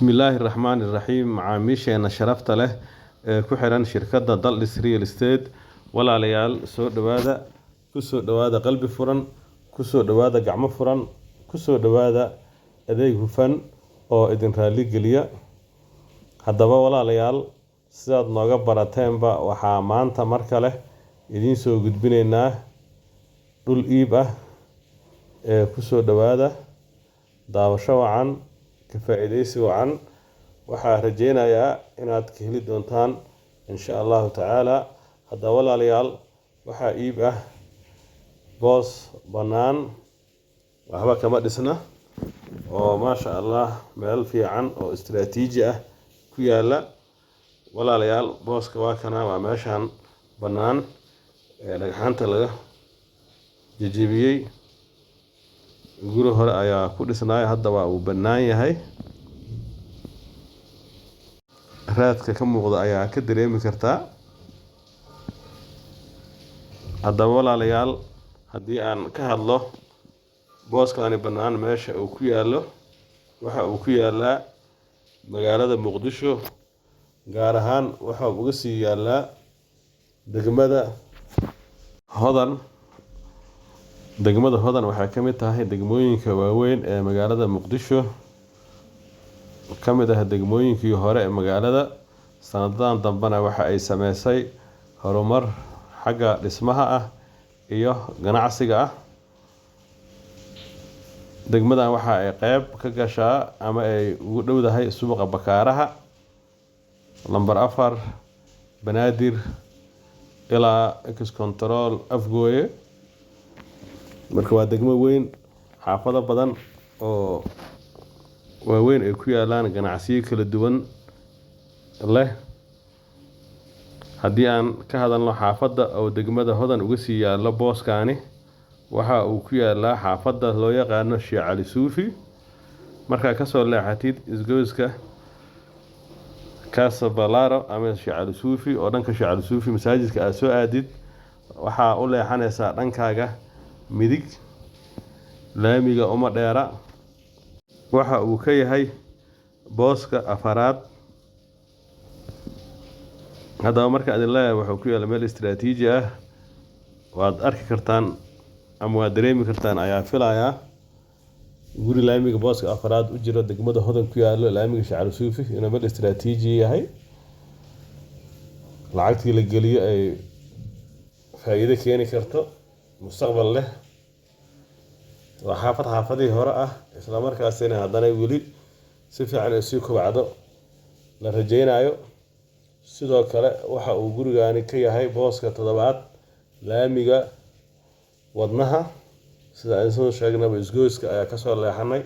Bismillaahi Raxmaani Raxiim. Macaamiisheena sharafta leh ee ku xiran shirkadda Daldhis Real Estate, walaalayaal, soo dhowaada, ku soo dhowaada qalbi furan, ku soo dhowaada gacmo furan, ku soo dhowaada adeeg hufan oo idin raali geliya. Haddaba walaalayaal, sidaad nooga barateenba, waxaa maanta mar kale idiin soo gudbinaynaa dhul iib ah ee ku soo dhowaada. Daawasho wacan, ka faa'iidaysi wacan. Waxaa rajaynayaa inaad ka heli doontaan, insha Allahu tacaala. Haddaba walaalayaal, waxaa iib ah boos bannaan, waxba kama dhisna, oo maasha Allah meel fiican oo istiraatiiji ah ku yaala. Walaalayaal, booska waa kana, waa meeshan bannaan ee dhagxaanta laga jejebiyey. Guri hore ayaa ku dhisnaay, hadda waa uu bannaan yahay. Raadka ka muuqda ayaa ka dareemi kartaa. Haddaba walaalayaal, haddii aan ka hadlo booskani bannaan meesha uu ku yaallo, waxa uu ku yaalaa magaalada Muqdisho, gaar ahaan waxa uu uga sii yaalaa degmada Hodan. Degmada Hodan waxay ka mid tahay degmooyinka waaweyn ee magaalada Muqdisho, ka mid ah degmooyinkii hore ee magaalada. Sanadadan dambena waxa ay sameysay horumar xagga dhismaha ah iyo ganacsiga ah. Degmadan waxa ay qeyb ka gashaa ama ay ugu dhowdahay suuqa Bakaaraha, Lambar 4, Banaadir ilaa Ex Control Afgooye. Marka waa degmo weyn, xaafado badan oo waaweyn ay ku yaalaan, ganacsiyo kala duwan leh. Haddii aan ka hadalno xaafadda oo degmada Hodan uga sii yaallo booskani, waxa uu ku yaalaa xaafadda loo yaqaano Sheekh Cali Suufi. Markaa kasoo leexatid isgoyska Casabalaro ama Sheekh Cali Suufi, oo dhanka Sheekh Cali Suufi masaajidka aad soo aadid, waxaa u leexanaysaa dhankaaga midig. Laamiga uma dheera. Waxa uu ka yahay booska afaraad. Haddaba marka idin leeyahay wuxuu ku yaalla meel istiraatiiji ah, waad arki kartaan ama waad dareemi kartaan ayaa filayaa. Guri laamiga booska afaraad u jiro, degmada Hodan ku yaallo, laamiga Sheekh Cali Suufi, inuu meel istiraatiiji yahay, lacagtii la geliyo ay faa'iido keeni karto, mustaqbal leh. Waa xaafad xaafadihii hore ah, isla markaasina haddana weli si fiican ay sii kobcdo la rajaynayo. Sidoo kale waxa uu gurigani ka yahay booska toddobaad laamiga wadnaha. Sida aan soo sheegnaba, isgoyska ayaa kasoo leexanay.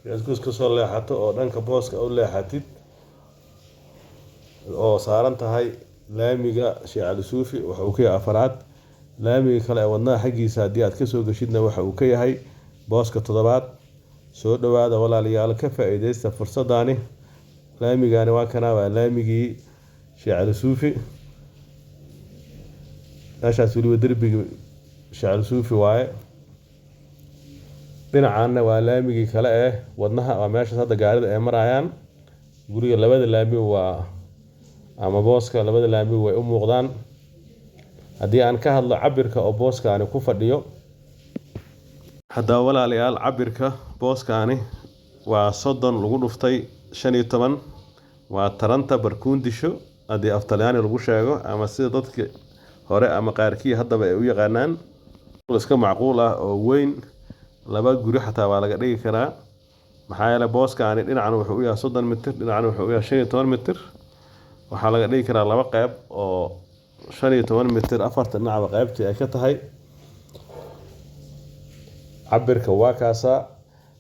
Markaa isgoys kasoo leexato oo dhanka booska u leexatid oo saaran tahay laamiga Sheekh Cali Suufi, waxa uu ka yahay afaraad. Laamiga kale ee wadnaha xaggiisa haddii aad kasoo geshidna, waxa uu ka yahay booska toddobaad. Soo dhowaada walaalayaal, ka faa'iidaysta fursadani. Laamigani waa kana, waa laamigii Sheekh Cali Suufi. Meeshaas weliba derbigii Sheekh Cali Suufi waaye. Dhinacaanna waa laamigii kale ee wadnaha, waa meeshaas hadda gaarida ay marayaan. Guriga labada laami waa ama booska labada laami way u muuqdaan. Haddii aan ka hadlo cabirka oo booskani ku fadhiyo, haddaba walaalayaal, cabirka booskani waa 30 lagu dhuftay 15, waa trenta per quindici haddii af Talyaani lagu sheego, ama sida dadka hore ama qaarkii haddaba ay u yaqaanaan. Iska macquul ah oo weyn, laba guri xataa waa laga dhigi karaa, maxaa yeelay booskani dhinacan wuxuu u yahay 30 mitir, dhinacan wuxuu u yahay 15 mitir. Waxaa laga dhigi karaa laba qeyb oo 15 mitir afarta dhinacba qeybtii ay ka tahay. Cabirka waa kaasaa.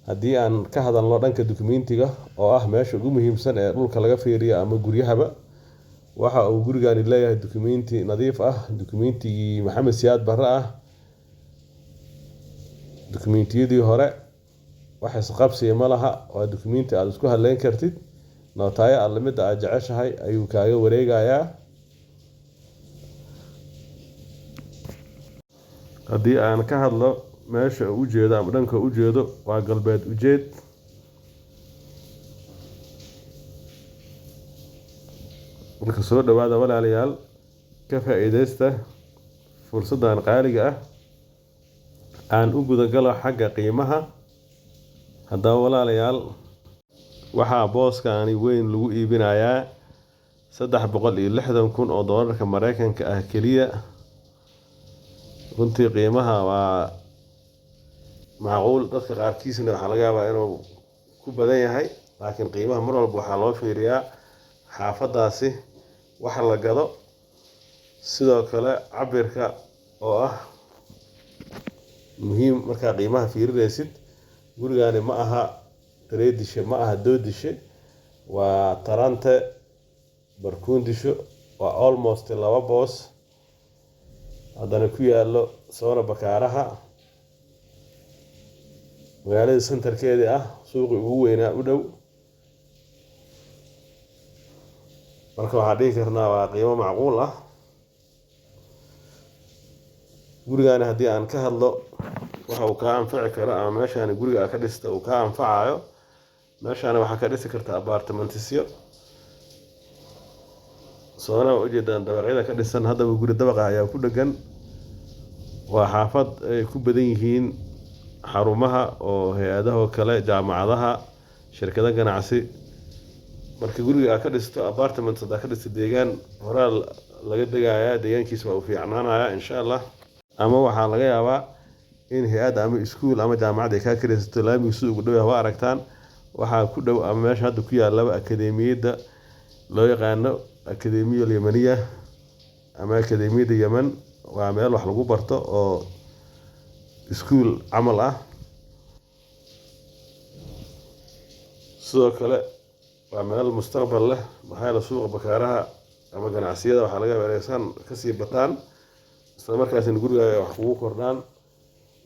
Haddii aan ka hadalno dhanka dukumentiga, oo ah meesha ugu muhiimsan ee dhulka laga fiiriyo ama guryahaba, waxa uu gurigani leeyahay dukumenti nadiif ah, dukumentigii Maxamed Siyaad Barre ah, dukumentiyadii hore, wax isqabsiya ma laha. Waa dukumenti aad isku hadleyn kartid. Nootaayo alle midda aad jeceshahay ayuu kaaga wareegayaa. Haddii aan ka hadlo meesha uu ujeedo ama dhanka u jeedo, waa galbeed ujeed. Marka soo dhawaada walaalayaal, ka faa'iidaysta fursaddan qaaliga ah. Aan u gudagalo xagga qiimaha. Haddaba walaalayaal, waxaa booskani weyn lagu iibinayaa 360,000 oo doolarka Mareykanka ah keliya. Runtii qiimaha waa macquul, dadka qaarkiisna waxaa laga yaabaa inuu ku badan yahay, laakiin qiimaha mar walba waxaa loo fiiriyaa xaafadaasi waxa la gado, sidoo kale cabirka oo ah muhiim markaa qiimaha fiirinaysid. Gurigani ma aha tareedishe, ma aha doodishe, waa tarante barkuundisho, waa almost laba boos, haddana ku yaallo Soona Bakaaraha, magaalada centerkeedii ah, suuqii ugu weynaa u dhow. Marka waxaan dhihi karnaa waa qiimo macquul ah. Gurigani haddii aan ka hadlo waxa uu kaa anfaci karo ama meeshaan guriga aad ka dhista uu kaa anfacayo, meeshaan waxaa ka dhisi kartaa apartmentsyo. Soona waa ujeedaan dabaqyada ka dhisan, haddaba guri dabaqa ayaa ku dhegan. Waa xaafad ay ku badan yihiin xarumaha oo hay-adaha kale, jaamacadaha, shirkado ganacsi. Marka guriga aad ka dhisto apartment, haddaad ka dhisto deegaan horaa laga degayaa, deegaankiisa waa u fiicnaanayaa insha Allah. Ama waxaa laga yaabaa in hay-ad ama iskuul ama jaamacad ay kaa kiraysato. Laamiga siduu ugu dhow yahay waa aragtaan. Waxaa ku dhow ama meesha hadda ku yaallaba akadeemiyadda loo yaqaano Akadeemiya Yamaniya ama Akadeemiyadda Yemen. Waa meel wax lagu barto oo iskuul camal ah. Sidoo kale waa meel mustaqbal leh, maxaa yeelay suuqa Bakaaraha ama ganacsiyada waxaa laga yaabaa inay san kasii bataan, isla markaasina gurigaaga wax kugu kordhaan.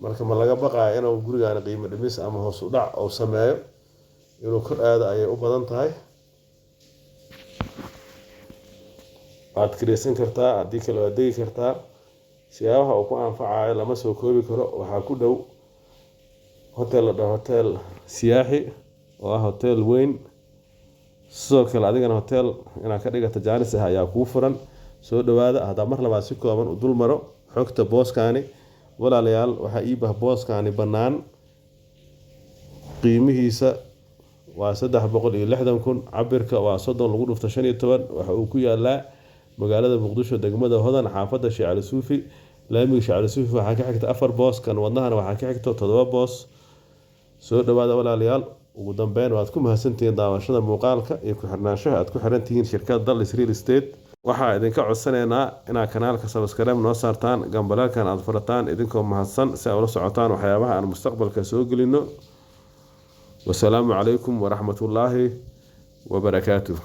Marka ma laga baqayo inuu gurigaani qiimo dhimis ama hoos u dhac uu sameeyo, inuu kor aado ayay u badan tahay. Waad kiraysan kartaa, haddii kale waad degi kartaa. Siyaabaha uu ku anfacayo lama soo koobi karo. Waxaa ku dhow hotel la dhaho Hotel Siyaaxi oo ah hotel weyn. Sidoo kale adigana hotel inaad ka dhigato jaanis ah ayaa kuu furan. Soo dhawaada. Haddaan mar labaad si kooban u dul maro xogta booskani, walaalayaal, waxaa ii bah booskani bannaan. Qiimihiisa waa 360,000, cabirka waa 30 lagu dhufto 15. Waxa uu ku yaalaa magaalada Muqdisho, degmada Hodan, xaafadda Sheekh Cali Suufi. Laamiga Sheekh Cali Suufi waxaa ka xigta 4 boos, kan wadnahana waxaa ka xigta 7 boos. Soo dhawaada walaalayaal. Ugu dambeyn waad ku mahadsantihiin daawashada muuqaalka iyo ku xirnaanshaha aad ku xiran tihiin shirkadda Daldhis Real Estate. Waxaa idinka codsanaynaa inaad kanaalka subscribe noo saartaan, gambaleelkan aad furataan, idinkoo mahadsan, si aad ula socotaan waxyaabaha aan mustaqbalka soo gelino. Wasalaamu calaykum waraxmatullaahi wabarakaatuh.